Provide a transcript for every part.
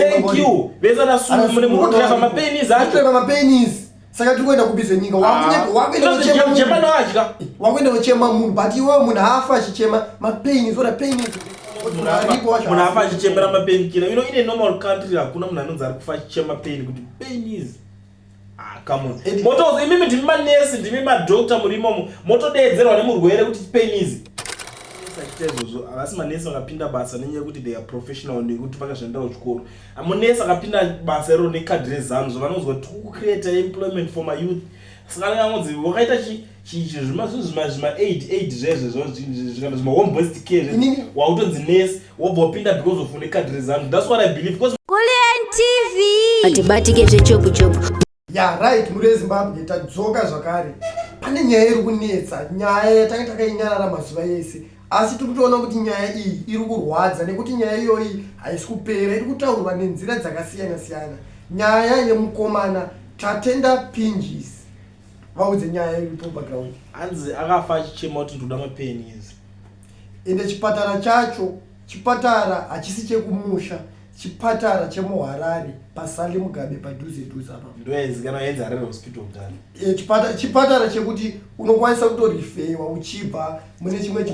Thank you. Vese ana Sulu mune muri kudriver mapennies acho. Driver mapennies. Saka tiri kuenda kupi senyika? Wakuenda kuchema munhu. Chema noadya. Wakuenda kuchema munhu but iwewe munhu afa achichema mapennies what are pain is. Munhu afa achichemera mapainkiller. You know in a normal country hakuna munhu anonzi ari kufa achichema pain kuti pain is. Ah, come on. Motozo imimi ndimi manesi, ndimi madoctor muri imomo. Motodeedzerwa nemurwere kuti pain is. Achiita izvozvo havasi manesi vakapinda basa nenyaya yekuti they are professional nekuti vakazviendera kuchikoro. Munesi akapinda basa iroro nekadhi reZanu zvavanonzwa kuti tiri kucreata employment for my youth. Saka anenge angonzi wakaita chi zvima zvima zvima aid aid zvezve zvima zvima home based care zvezve wakutonzi nurse wobva wapinda because of une kadhi reZanu. That's what I believe because Kulliant TV. Atibatike zvechopu chopu. Ya right, muri yeZimbabwe tadzoka zvakare. Pane nyaya iri kunetsa, nyaya yatanga takainyarara mazuva ese, asi tiri kutoona kuti nyaya iyi iri kurwadza nekuti nyaya iyoyi haisi kupera, iri kutaurwa nenzira dzakasiyana siyana. Nyaya yemukomana Tatenda Pinjisi. Vaudze nyaya iripo background. Hanzi akafa achichema kuti ndoda mapennies. Ende chipatara chacho, chipatara hachisi chekumusha, chipatara chemuHarare paSally Mugabe padhuze dhuze apa. Ndoyaizikanwa yainzi Harare Hospital kudhara. E, chipatara chekuti unokwanisa kutorifewa uchibva mune chimwe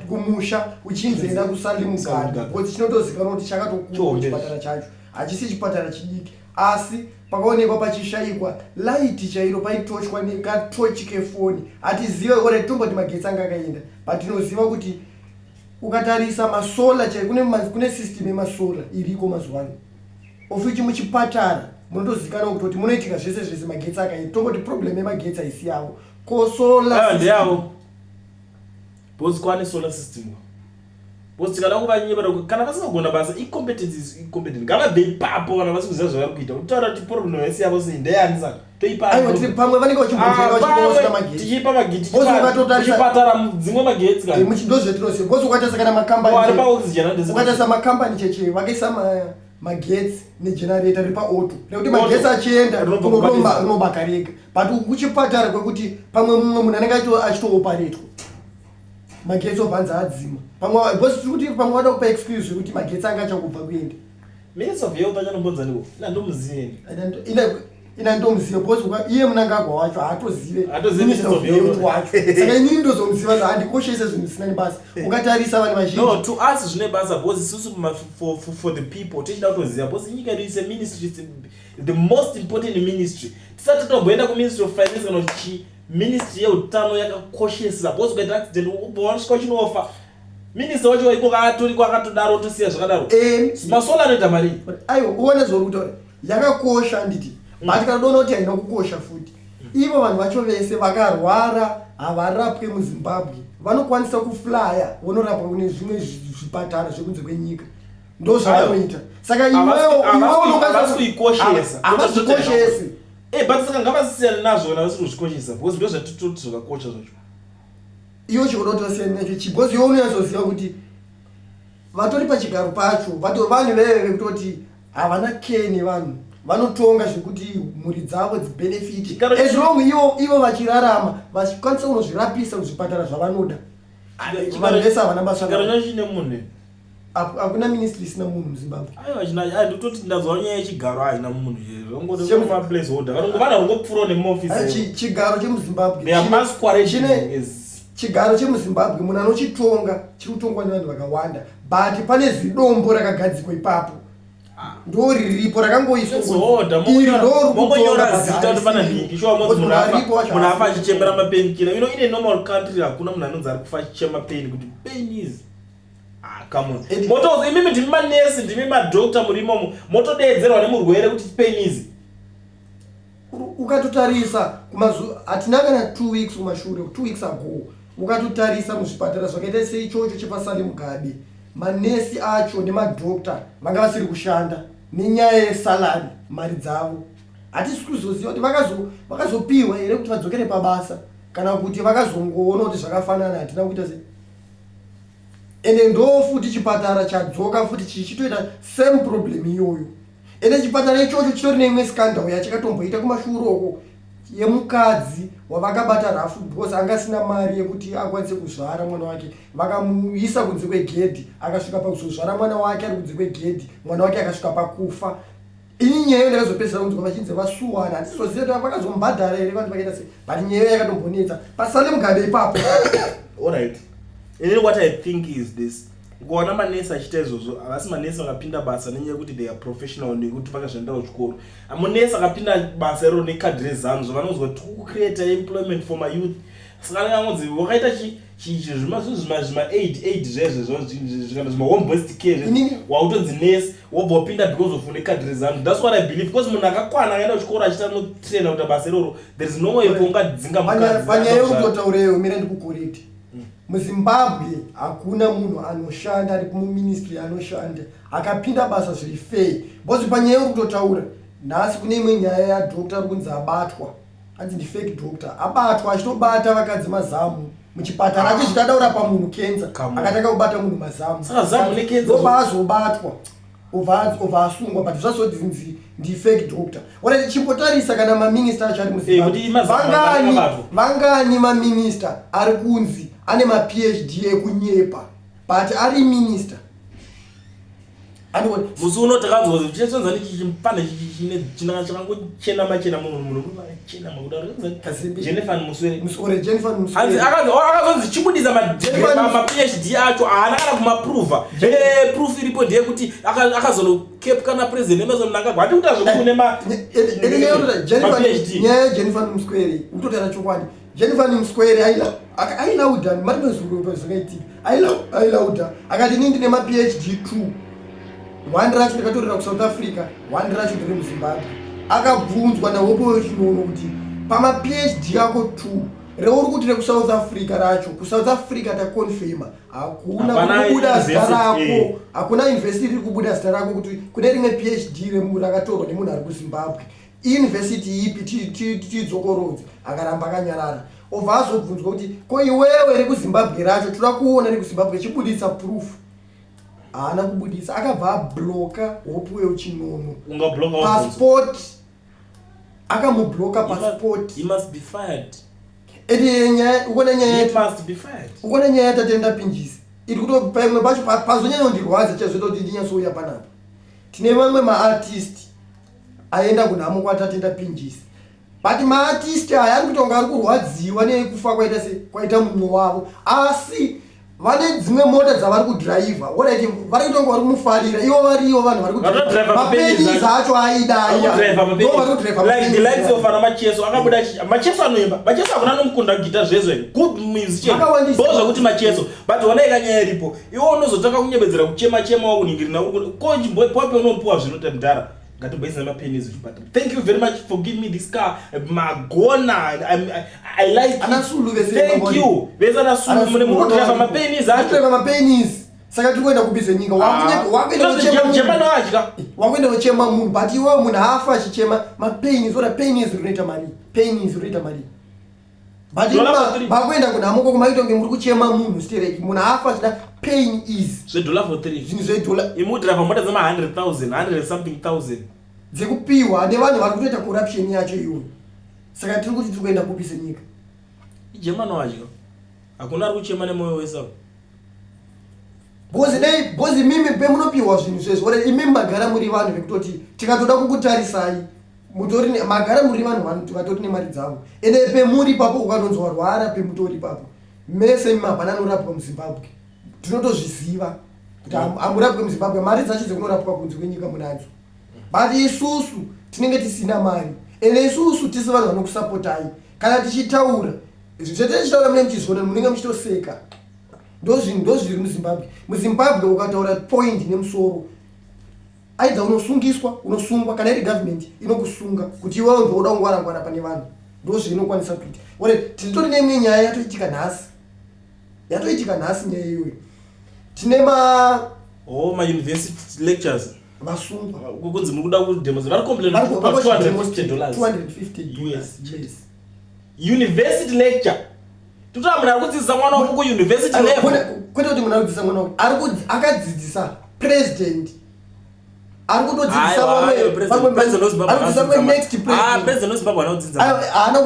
kumusha uchinzi enda kuSally Mugabe because chinotozikanwa kuti chakatokura chipatara chacho, hachisi chipatara chidiki, asi pakaonekwa pachishaikwa light chairo, paitochwa nekatochi kefoni. Hatizive ore tomboti magetsi anga akaenda, but tinoziva kuti ukatarisa masolar chai kune system yemasolar iriko mazuva ano, of which muchipatara munotozikanwa kutoti munoitika zvese zvese. Magetsi akaenda, tomboti problem yemagetsi haisi yavo, ko solar Ah, ndeyavo because kwane solar system, because tikada kuvanyepera kana vasingagona basa, incompetence is incompetent, ngavabve ipapo kana vasi kuziva zvavari kuita. Kutaura kuti problem haisi yavo sei? Ndeyani saka? Toipa Aiwa, tiri pamwe vanenge vachimbonzvenga vachibva magetsi. Tichipa magetsi. Boss, ukatotarisa- Chipatara dzimwe magetsi kana Ndozvetinoziva because ukatarisa kana ari makambani, paoxygen handisi- ukatarisa makambani cheche vakaisa magetsi negenerator riri paauto nekuti Auto. magetsi achienda Rinobva kubatidza. rinobaka rega, but kuchipatara kwekuti pamwe mumwe munhu anenge achitooparetwa, magetsi obvanza adzima pamwe, because tiri kuti pamwe vada kupa excuse yekuti magetsi anga achangobva kuenda. Minister of Health achanombonzaniwo nandomuzivi. Ina ndomuziva because iye Mnangagwa wacho haatozive Haatozive Minister of Minister of Health Health. wacho, saka inini ndozomuziva, handikoshese zvinhu zvisina nebasa. Ukatarisa vanhu vazhinji No, to us zvine basa because isusu for the people tichida kutoziva, because nyika yedu is a ministry, it's the most important ministry. Tisati tomboenda kuMinistry of Finance kana kuti chi ministry yeutano yakakoshesa, because ukaita accident ubva wasvika uchinofa, minista wacho ikoko atoriko akatodaro, otosiya zvakadaro. Masolar anoita mari. Aiwa, uone zvauri kutaura, yakakosha handiti? But kana udoona kuti haina kukosha futi, ivo vanhu vacho vese vakarwara havarapwe muZimbabwe, vanokwanisa kuflya vonorapwa kune zvimwe zvipatara zvekunze kwenyika, ndo zvavanoita. Saka iwewo Havasi kuikoshesa. Havazvikoshesi. But saka ngavasiyane nazvo kana vasiri kuzvikoshesa, because ndo zvatitoti zvakakosha zvacho. Iwo chikuda kuti vasiyane nacho chi? Because iwe unonyatsoziva kuti vatori pachigaro pacho vanhu veve vekutoti havana care nevanhu, vanotonga zvekuti mhuri dzavo dzibenefit as long ivo vachirarama, vachikwanisa kunozvirapisa kuzvipatara zvavanoda. Vanhu vese havana basa Chigaro navo. Chacho chine munhu. Hakuna ministry isina munhu muZimbabwe. Aiwa, china ai, ndototi ndazwa nyaya yechigaro haina munhu. Vangoti placeholder, vanhu vangopfuurawo nemuofisi. Chigaro chemuZimbabwe They are masquerading as Chigaro chemuZimbabwe, munhu anochitonga, chiri kutongwa nevanhu vakawanda, but pane zidombo rakagadzikwa ipapo, ndo riripo rakangoiswa. Placeholder. Iri ndo Mongonyora zita kuti pana nhingi shuwa, monzi munhu afa achichemera mapainkiller. You know, in a normal country hakuna munhu anonzi ari kufa achichema pain kuti pain is. Ah, come on. Motozo imimi ndimi manesi, ndimi madoctor muri imomo, motodeedzerwa nemurwere kuti pain is. Ukatotarisa hatina kana 2 weeks kumashure, 2 weeks ago, ukatotarisa muzvipatara zvakaita seichocho chepaSally Mugabe, manesi acho nemadhokta vanga vasiri kushanda nenyaya yesalary, mari dzavo. Hatisi kuzoziva kuti vakazopiwa here kuti vadzokere pabasa kana kuti vakazongoona kuti zvakafanana, hatina kuita sei. Ende ndo futi chipatara chadzoka futi chichitoita same problem iyoyo. Ende chipatara ichocho chitori neimwe scandal yachakatomboita kumashure uko. yemukadzi wavakabata rafu because anga asina mari yekuti akwanise kuzvara mwana wake. Vakamuisa kunze kwegedhi, akasvika pakuzozvara mwana wake ari kunze kwegedhi, mwana wake akasvika pakufa. Ini nyaya iyo ndakazopedzisira kunzwa vachinzi vasuwana, handizoziva kuti vakazombhadhara here vanhu vakaita sei, but nyaya iyo yakatombonetsa pasale Mugabe ipapo. Alright, inini what I think is this: kuona manesi achiita izvozvo, havasi manesi vakapinda basa nenyaya yekuti they are professional, nekuti vakazviendera kuchikoro. Munesi akapinda basa iroro nekadhi reZANU, zvavanonzwa kuti kucreate employment for mayouth. Saka anenge angonzi wakaita zvima aid aid zvezvo zvikana zvima home based care zvezvo, wautonzi nurse, wobva wapinda because of une kadhi reZANU. That's what I believe, because munhu akakwana akaenda kuchikoro achiita notraina kuita basa iroro, there is no way paungadzinga mukadzi. Panyaya yekutotaureyo, mira ndikucorrecte. MuZimbabwe hakuna munhu anoshanda ari muministry anoshanda akapinda basa zviri fair, because panyaya yekutotaura nhasi kune imwe nyaya yadoctor ari kunzi abatwa, anzi ndifake doctor, abatwa achitobata vakadzi mazamu muchipatara, achizviti ada kurapa munhu kenza. Come on. Akatanga kubata munhu mazamu. Saka zamu necancer. Ndobva azobatwa, obva asungwa, but zvazodzinzi ndifake doctor. Ora chimbotarisa kana maminista acho ari Eh, kuti muZimbabwe, mazamu vangani? akabatwa. Vangani maminista ari kunzi ane maPhD ekunyepa but ari minista? Andikuona. Musi uno takanzwa kuti chesonza pane chakangochena machena, munhu chena makudaro. Kazembe. Jennifer Muswere. Muswere, Jennifer Hanzi Muswere. Akazonzi chibudisa maPhD acho, haana kana kumaprova. Proof iripo ndeyekuti akazonokepwa naPresident Emmerson Mnangagwa. Handi kuita zvekune Ende nyaya yekuti ma-PhD. Nyaya yaJennifer Muswere, kutotaura chokwadi, Jennifer Muswere ailauda marinozuro zvakaitika, ailauda akati, "Ini ndine maPhD 2, one racho ndakatorera kuSouth Africa, one racho ndiri muZimbabwe." Akabvunzwa naHope Chin'ono kuti pamaPhD ako 2 reuri kuti rekuSouth Africa racho, kuSouth Africa taconfirma hakuna Hapana kubuda zita university, rako, hakuna university iri kubuda zita rako kuti kune rimwe PhD rakatorwa nemunhu ari kuZimbabwe, university ipi? Tidzokorodze. Akaramba akanyarara. Obva azobvunzwa kuti, "Ko iwewe rekuZimbabwe racho, toda kuona rekuZimbabwe, chibudisa proof." Haana kubudisa. Akabva abloka Hopewell Chin'ono. Ungabloka? Passport, akamubloka passport. He must be fired. Ende nyaya, ukuona nyaya He must be fired. Ukuona nyaya yaTatenda Pinjisi iri kuto pamwe pacho pazonyanyondirwadza chazoita kuti ndinyatsouya panapa, tine vamwe maartist aenda kunhamo kwaTatenda Pinjisi, but maartist aya ari kuita kunge ari kurwadziwa nekufa kwaita se kwaita mumwe wavo, asi vane dzimwe mota dzavari kudhiraivha. Alright, vari kuita kunge vari kumufarira ivo varivo vanhu vari Vatodhiraivha mapennies mapennies acho aidaya. Ndo vari kudhiraivha like the mapennies likes acho. of ana Macheso akabuda Macheso anoimba, Macheso hakuna nomukunda gita zvezvo, good musician. Vakawandisa. Bo zvekuti Macheso, but ona ikanyaya iripo, iwe unozotanga kunyebedzera kuchema chema wakuningirina ko pope unomupiwa zvinota mudhara, ngatimboisa mapennies kuchipatara. Thank you very much for giving me this car, magona. I like it. Ana Sulu vese Thank vangori. you vese ana Sulu, mune munodriva mapennies acho. Kudhiraivha mapennies. Saka tiri kuenda kupi senyika? Wakuenda kuchema munhu. Jemano adya. Wakuenda kuchema munhu, but iwewe munhu afa achichema mapennies. Ora pennies rinoita mari, pennies rinoita mari, but Dollar for three. makuenda kunhamo koko maita kunge muri kuchema munhu stereki, munhu afa achida pain is Zvedollar for three. Zvinhu zvedollar. Imudriva mota dzema 100 000, 100 something thousand. Dzekupiwa nevanhu vari kutoita corruption yacho iyoyo. Saka tiri kuti tiri kuenda kupi senyika? Ijemano adya, hakuna ari kuchema nemwoyo wese apo. Because dai, because imimi pemunopiwa zvinhu zvezvo, ora imimi magara muri vanhu vekutoti tikatoda kukutarisai mutori magara muri vanhu vatori nemari dzavo. Ende pemuri ipapo, ukatonzi warwara, pemutori ipapo mese imi hapana anorapwa muZimbabwe. Tinotozviziva kuti hamurapwe muZimbabwe, mari dzacho dzekunorapwa kunze kwenyika munadzo, but isusu tinenge tisina mari. Ende isusu tisi vanhu vanokusapotai. Kana tichitaura zvete tichitaura, munenge muchizviona, munenge muchitoseka. Ndozvinhu ndozviri muZimbabwe. MuZimbabwe ukataura point nemusoro, aidza unosungiswa, unosungwa. Kana iri government inokusunga kuti iwewe ndoda kungwarangwara pane vanhu, ndozvainokwanisa kuita. Ore tiritori neimwe nyaya yatoitika nhasi, yatoitika nhasi nyaya iyoyo. Tine ma Oh, mauniversity lectures vasungwa. Kunzi muri kuda kudemonstrate, vari complain $250. 250 US. Yes. University lecture, totora munhu ari kudzidzisa mwana wako kuuniversity Aiwa, level. Kwete kuti munhu ari kudzidzisa mwana wake, akadzidzisa president. Ari kutodzidzisa vamwe ari kudzidzisa next president. President weZimbabwe haana kudzidza. Haana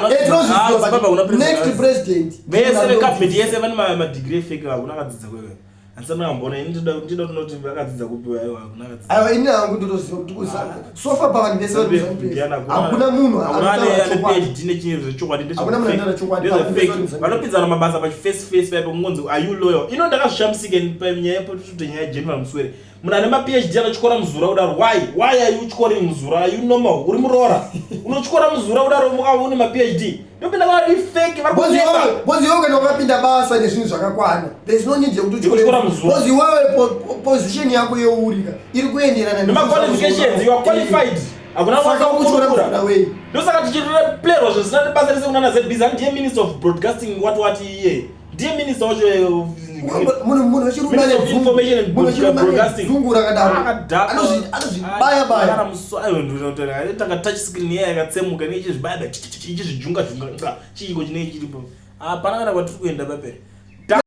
kudzidza. Next president. Vese vecabinet yese vane madegree fake, hakuna akadzidza kwewe. Handisati ndakamboona ini, ndinoda kunoti vakadzidza kupi. Aiwa, hakuna akadzidza. Aiwa, ini hangu ndotoziva kuti so far pavanhu vese vari kuZANU hakuna munhu anotaura chokwadi. PhD nechinyi zvechokwadi. Hakuna munhu anotaura chokwadi pavanhu vese vari muZANU. Vanopinzana mabasa pachiface face paipo kungonzi, "Are you loyal?" Ino ndakazvishamisika panyaya yepototi nyaya yaJennifer Muswere. Munhu ane maPhD anotyora muzura kudaro, why? Why are you tyoring muzura? Are you normal? Uri muroora, unotyora muzura kudaro, une maPhD? Ndopinda kana fake vari kunyepa. Because iwewe kana wakapinda basa nezvinhu zvakakwana, there is no need yekuti Yekutyora muzura. Because iwewe position yako yeurika iri kuenderana nemaqualifications. You are qualified, hakuna. Saka ukutyora muzura wei? Ndosaka tichiplerwa zvisina nebasa rese kunana ZBC. Ndiye minister of broadcasting, what what, iye ndiye minister wacho. Munhu wechirume Minister of Information and munhu wechirume ane Broadcasting. dzungu rakadaro, anozvibaya baya. Tanga touch screen iya yakatsemuka, neichizvibaya ichizvijunga junga. Chiiko chinenge chiripo? Hapana kana kwatiri kuenda papere.